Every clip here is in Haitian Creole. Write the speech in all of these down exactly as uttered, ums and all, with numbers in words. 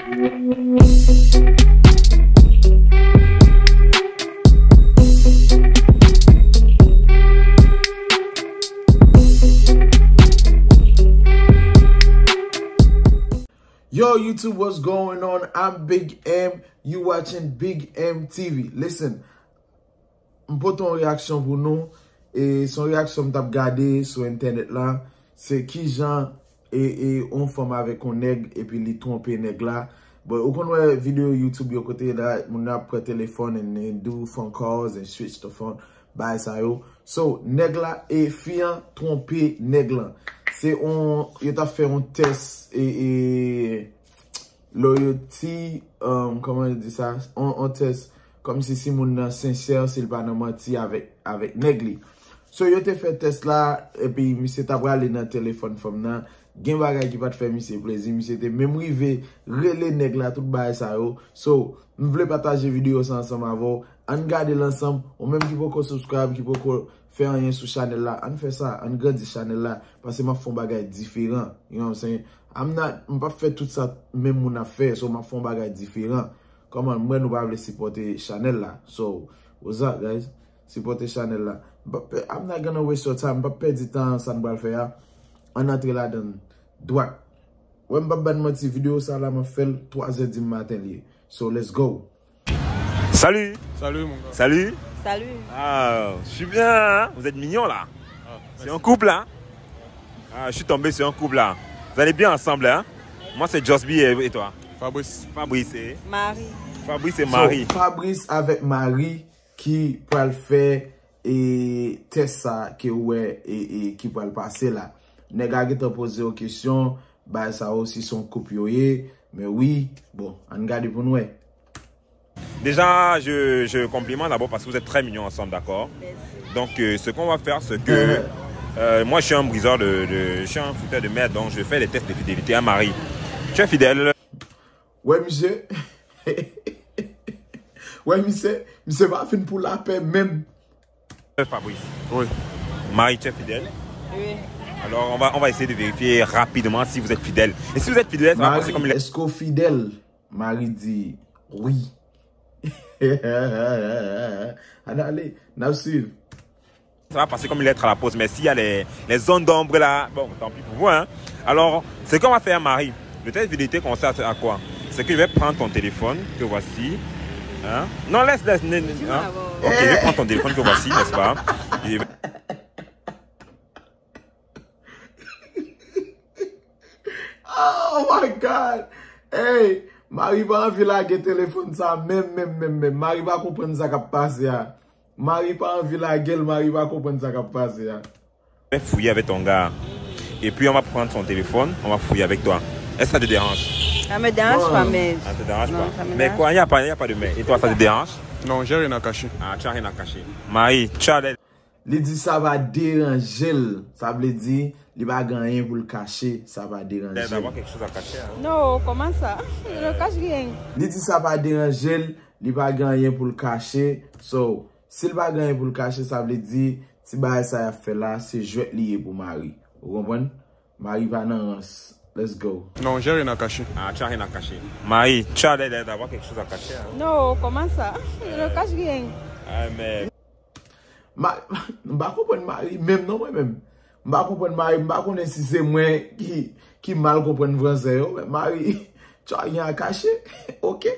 Yo, YouTube, what's going on? I'm Big M. You watching Big M T V. Listen, m pote yon reyaksyon pou nou. E se yon reyaksyon m t ap gade sou entènèt la. Se kijan e, e, yon fanm avèk yon nèg, epi li twonpe nèg la. Bon, ou konn wè videyo YouTube yo kote la, moun nan ap pran telefòn and, and do phone calls and switch the phone, bagay sa yo. So, nèg la, e fi an twonpe nèg lan. Se on, yo t ap fè yon tès, e, e, loyalty, um, kòman yo di sa? On, on tès, kòmsi si moun nan sensè, si l pa nan manti avèk, avèk nèg li. So, yo te fè tès la, epi misye ta prale nan telefòn fanm nan. Gen bagay ki pa t fè misye plezi, misye te menm rive rele nèg la, tout bagay sa yo. So, m vle pataje videyo sa ansanm avè w. Ann gade l ansanm. Ou menm ki poko subscribe, ki poko fè anyen sou chanèl la, ann fè sa, ann grandi chanèl la, paske m ap fè yon bagay diferan. You know what I'm saying? I'm not, m p ap fè tout sa menm moun ap fè, so m ap fè yon bagay diferan. Kòman, m wè nou pa vle sipòte chanèl la. So, what's up, guys? Sipòte chanèl la. M p ap pè-, I'm not gonna waste your time. M p ap pèdi tan sa n pral fè a. Ann antre ladan l dwat. Wè, m p ap ba n manti, videyo sa la, m ap fè l twa zè di maten li ye. So, let's go. Salut. Salut, mon gars. Salut. Salut. Ah, je suis bien, hein? Vous êtes mignons, là. Ah, c'est un couple, hein? Ah, je suis tombé sur un couple, là. Vous allez bien ensemble, hein? Moi, c'est Josby et, et toi? Fabrice. Fabrice et? Marie. Fabrice et Marie. So, Fabrice avèk Marie ki pral fè e tès sa ke ou wè e, e ki pral pase la. Nèg la gentan poze yo kesyon, bagay sa yo si se yon koup yo ye, men wi, bon, ann gade pou n wè. Déjà, je, je complimente d'abord parce que vous êtes très mignons ensemble, d'accord? Merci. Donc, euh, ce qu'on va faire, c'est que euh, moi, je suis un briseur de, de, je suis un fouteur de merde, donc je fais des tests de fidélité à Marie. Tu es fidèle? Wè, misye. Wè, misye, misye pa fin pou lapè menm. Fabrice. Oui. Marie, tu es fidèle? Oui. Alors, on va, on va essayer de vérifier rapidement si vous êtes fidèle. Et si vous êtes fidèle, ça va passer comme il est. Èske w fidèl? Marie di wi. Ann ale, n ap swiv. Ça va passer comme une lettre à la poste, mais s'il y a les, les zones d'ombre là, bon, tant pis pour vous, hein. Alors, ce qu'on va faire, Marie, le test de fidélité consiste à quoi? C'est que je vais prendre ton téléphone, que voici. Hein? Non, laisse, laisse. Ne, ne, hein? Ok, je vais prendre ton téléphone, que voici, n'est-ce pas? Je vais Oh my God! Hey! Marie pa anvi lage telefòn sa menm, menm, menm, menm. Marie pa konprann sa k ap pase a. Marie pa anvi lage l, Marie pa konprann sa k ap pase a. Je vais fouiller avec ton gars. Et puis on va prendre son téléphone, on va fouiller avec toi. Est-ce que ça te dérange? Ça me dérange pas, mais. Ça te dérange pas? Mais quoi, il n'y a pas, il n'y a pas de mais. Et toi, ça te dérange? Non, j'ai rien à cacher. Ah, tu as rien à cacher. Marie, tu as des. Li di sa pa deranje l. Sa vle di, li pa gen anyen pou l kache, sa pa deranje l. D'avoir quelque chose à cacher, hein? Non, comment ça? Je ne cache rien. Li di sa pa deranje l, li pa gen anyen pou l kache. So, si l pa gen anyen pou l kache, sa vle di, ti bagay sa y ap fè la, se jwèt li ye pou Marie. Ou konprann? Marie pa nan rans. Let's go. Non, j'ai rien à cacher. Ah, tu as rien à cacher. Marie, tu as l'air d'avoir quelque chose à cacher, hein? Non, comment ça? Je ne cache rien. Ah, mais. Ma, m pa konprann Marie menm non mwen menm. M pa konprann Marie, m pa konnen si se mwen ki, ki mal konprann fransè yo, men Marie, tu as rien à cacher. Ok,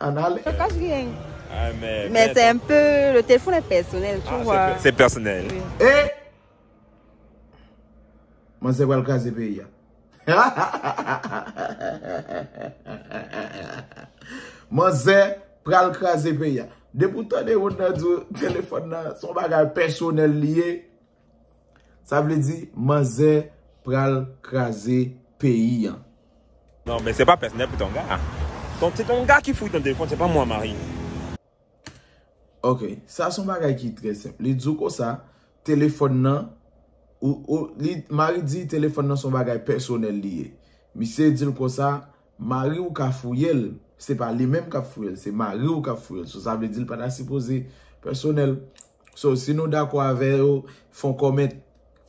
ann ale. Je cache rien. Ah, mais. Mais c'est un peu, le téléphone est personnel, tu Ah, vois. c'est c'est personnel. Oui. E manzè pral kraze peyi a. Manzè pral kraze peyi a. Depi w tande moun nan di w telefòn nan se yon bagay pèsonèl li ye, sa vle di manzè pral kraze peyi an. Non, mais c'est pas personnel pour ton gars. Ton, c'est ton gars qui fouille ton téléphone, c'est pas moi, Marie. Ok, sa se yon bagay ki trè senp. Li di w konsa, telefòn nan, ou, ou, li, Marie di telefòn nan se yon bagay pèsonèl li ye. Misye di l konsa, mari w ka fouye l, se pa li menm k ap fouye l, se mari w k ap fouye l. So, sa vle di l pa ta sipoze pèsonèl. So, si nou dakò avè yo, fè yon kòmèt,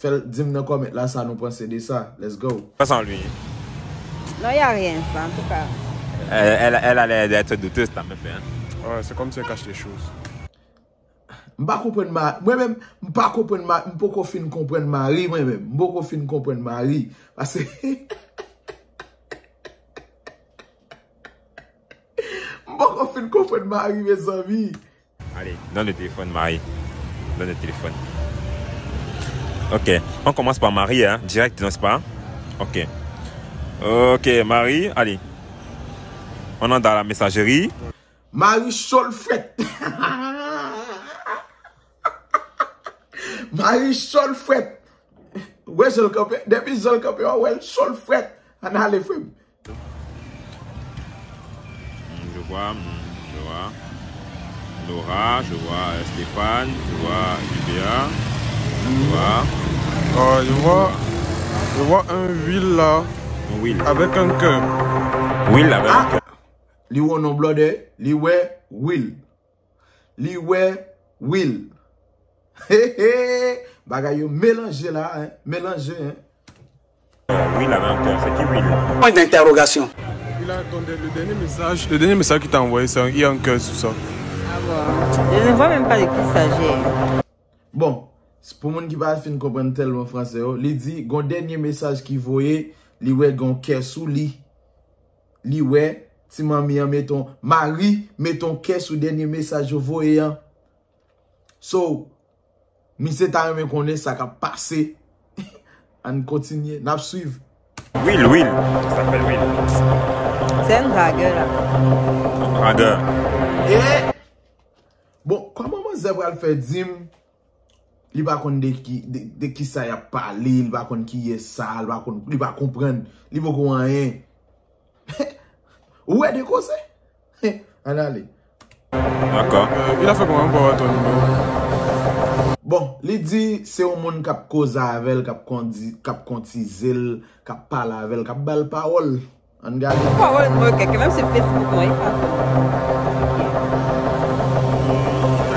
fè l, di m nan kòmèt la sa nou panse de sa. Let's go. Pas en lui. Non, il n'y a rien, ça, en tout cas. Elle, elle, elle a l'air d'être douteuse, ta mwen fè, hein. Ouais, c'est comme si elle cache des choses. M pa konprann ma, mwen menm, m pa konprann ma, m poko fin konprann Marie, mwen menm. M poko fin konprann Marie. Paske, m poko fin konprann Marie, mezanmi. Allez, donne le téléphone, Marie. Donne le téléphone. Ok, on commence par Marie, hein, direct, n'est-ce pas? Ok. Ok, Marie, allez. On entre dans la messagerie. Marie cho l frèt. Marie cho l frèt. Wè jan l kanpe. Depi jan l kanpe, w wè l cho l frèt. Ann ale, frè m. Hmm, je vois, hmm, je vois Laura, je vois, euh, Stéphane, je vois Hubert, je vois. Ah, je vois, je vois un Will là, un Will avec un cœur. Will avec un cœur. Li wè yon non blòdè, li wè Will. Li wè Will. He, he. Bagay yo melanje la, hein. Melanje, hein. Will avec un cœur, c'est qui Will? Point d'interrogation. Il a donné le dernier message, le dernier message qu'il t'a envoyé, c'est un, il y a un cœur sur ça. Ah bon? Je ne vois même pas de qui il s'agit. Bon, s-, pou moun ki pa fin konprann tèlman franse yo, li di, gon dènye mesaj ki voye, li wè gon kè sou li. Li wè ti manmi an met on, Marie met on kè sou dènye mesaj yo voye an. So, misye ta renmen konnen sa k ap pase. Ann kontinye, n ap swiv. Will, Will. Sa apèl Will. C'est un dragueur là. Dragueur. E, bon, kòman manzè pral fè di m li pa konn de ki, de, de kisa y ap pale, li pa konn kiyès sa, li pa konn, li pa konprann, li poko anyen. Ou wè de koze? Ann ale. Dakò. Euh, il a fait comment pour avoir ton numéro? Bon, li di se yon moun k ap koze avè l, k ap kondi-, k ap kontize l, k ap pale avè l, k ap ba l pawòl. Ann gade. Pawòl mwen kèk, menm si Facebook mwen, e pa.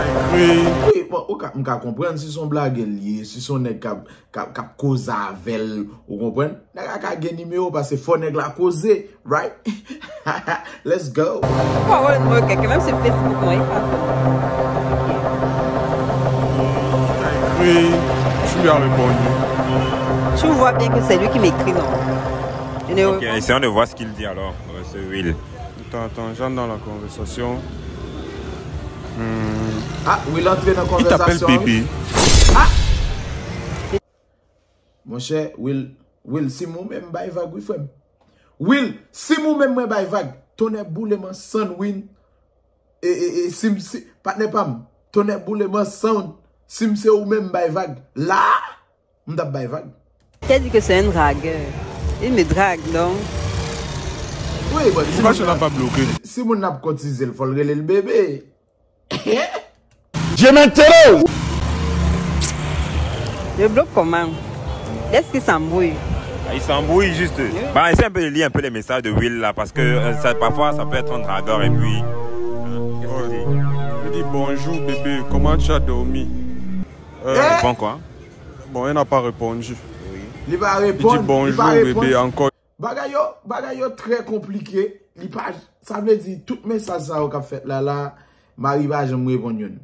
Ekri. Wi, bon, ou ka, m ka konprann si se yon blagè l ye, si se yon nèg k ap, k ap, k ap koze avè l, ou konprann? Nèg la ka gen nimewo paske fò nèg la koze, right? Let's go. Pawòl mwen kèk, menm si Facebook mwen, e pa. Ekri, tu lui as répondu. Tu vois bien que c'est lui qui m'écrit, non? Je ne Ok, réponds essayons de voir ce qu'il dit alors, euh, ce Will. Attends, attends, j'entre dans la conversation. Hmm. Ah, Will antre nan konvèsasyon an, wi. Il t'appelle bébé. Ah! Monchè, Will, Will, si m ou menm bay vag, wi, frè m. Will, si m ou menm mwen bay vag. Tonnè boule m an sann, Will. E, e, e, si m, si, patnè pa m. Tonnè boule m an sann. Si m se ou menm bay vag. La! M t ap bay vag. T'as dit que c'est un dragueur. Il me drague, donc. Wi, bon, si moun nan pa bloke. Si, si moun nan ap kontize l, fò l rele l bebe. Dieu maintenant! Yo bloke kòman? Deske sa anbouy. Ah, il s'embrouille juste. Wi. Bah, essaie un peu de lire un peu les messages de Will là, parce que, euh, ça, parfois, ça peut être un dragueur et puis, euh, qu'est-ce qu'il dit? Il dit, bonjour bébé, comment tu as dormi? Euh, Bon, quoi? Bon, elle n'a pas répondu. Wi. Li pa reponn, li pa reponn. Il dit, bonjour bébé, encore. Bagay yo, bagay yo trè konplike. Li pa, sa vle di, tout mesaj sa yo k ap fèt la, la, Marie pa janm reponn youn.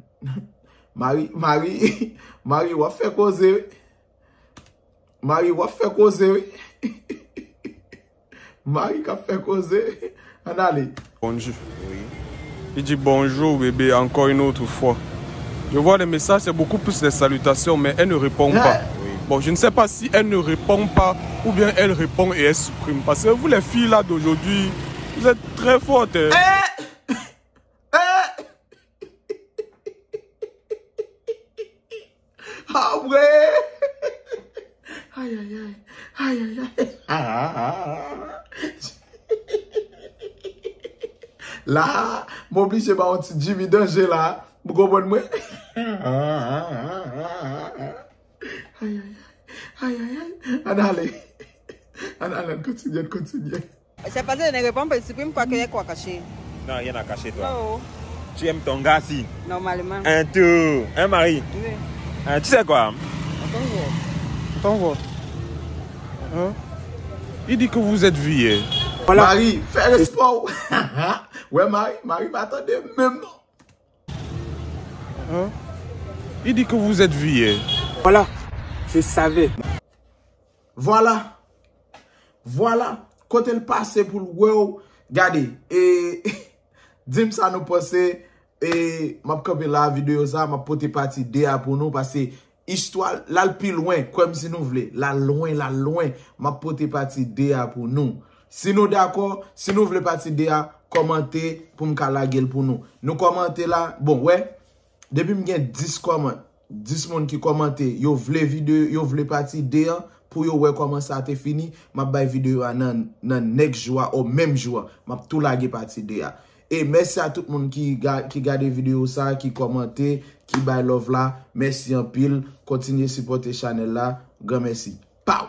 Marie, Marie, Marie, w ap fè koze, wi. Marie, w ap fè koze, wi. Marie k ap fè koze. Ann ale. Répondu. Oui. Il dit bonjour bébé encore une autre fois. Je vois les messages, c'est beaucoup plus des salutations, mais elle ne répond pas. Bon, je ne sais pas si elle ne répond pas ou bien elle répond et elle supprime. Parce que vous les filles là d'aujourd'hui, vous êtes très fortes, hein. Ah, ouais. Ay, ay, ay. Ay, ay, ay. La, m oblije ba yon ti Jimmy Danger la. Ou konprann mwen? Ay, ay, ay. Ay, ay, ay. Ann ale. Ann ale, ann kontinye, ann kontinye. C'est parce que je ne réponds pas, je supprime quoi qu'il y a quoi caché. Non, rien à cacher, toi. Oh. Tu aimes ton gars, si. Normalement. Un tour. Hein, Marie? Oui. Hein, tu sais quoi? Attends voir. Attends voir. Hein? Il dit que vous êtes vieux. Voilà. Mari, fè respè w. Wè, Mari, Mari pa tande menm non. Hein? Il dit que vous êtes vieux. Voilà, je savais. Vwala. Vwala. Kote l pase pou l wè w. Gade. E, di m sa nou panse. E, m ap kanpe la videyo sa. M ap pote pati de a pou nou. Paske istwa l al pi lwen. Kwè m si nou vle. L al lwen, l al lwen. M ap pote pati de a pou nou. Si nou dakò, si nou vle pati de a, kòmante pou m ka lage l pou nou. Nou kòmante la. Bon, wè. Depi m gen dis kòman, dis moun ki kòmante, yo vle videyo, yo vle pati de an, pou yo wè kòman sa te fini, m ap bay videyo a nan, nan next jou a, ou menm jou a, m ap tou lage pati de a. E mèsi a tout moun ki, ga, ki gade videyo sa, ki kòmante, ki bay love la. Mèsi anpil. Kontinye sipòte chanèl la. Granmèsi. Pow!